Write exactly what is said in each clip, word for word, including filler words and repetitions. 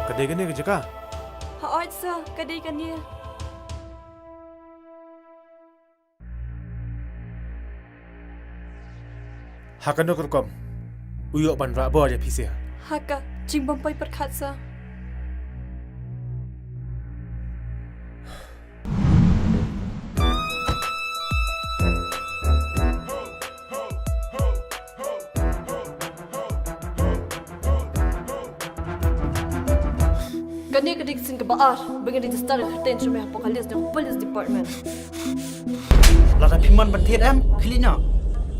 Ka dei kane ka jaka? Hooid sir, ka dei kane. Ha kano ka rukom u ïoh ban rah bor ïa phi sir? Ha ka jingbym poi pyrkhat sir. Kane ka dei ka sien kaba ar ba ngi register ïa ka kyrteng jong me hapoh ka list jong police department. Lada phi mon ban thied em, khlieh noh.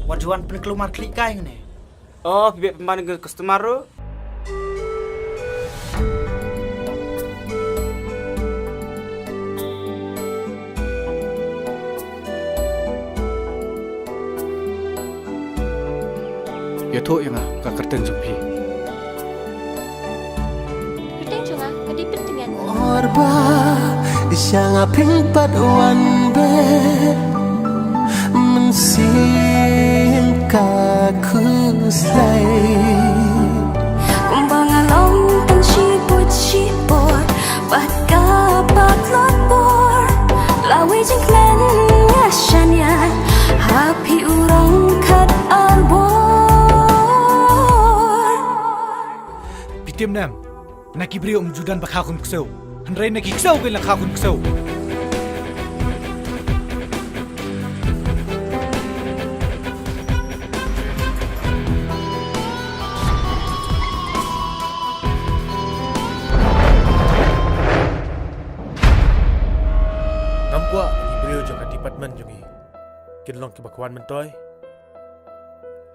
Wat ju wan pynkulmar khlieh kai ngne. Oh, phi beh pynban ka customer ruh. Ïathuh ïa nga ka kyrteng jong phi. Kyrteng jong nga ka dei Pyntngen. Or ba sha nga phin pat wan beh mynsiem ka khuslai. Kumba nga long tang shibun shibun bad ka patlot bor. Lawei jingkmen nga shaniah ha phi u rong khat ar bor. Phi tip ne em, na ki briew ym ju don ba kha khun ksew, hynrei na ki ksew ki la kha khun ksew. Ngam kwah ba ki briew jong ka department jong ngi kin long kiba kwan myntoi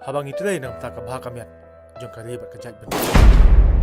haba ngi trei na ka bynta ka bha ka miat jong ka ri bad ka jaitbynriew.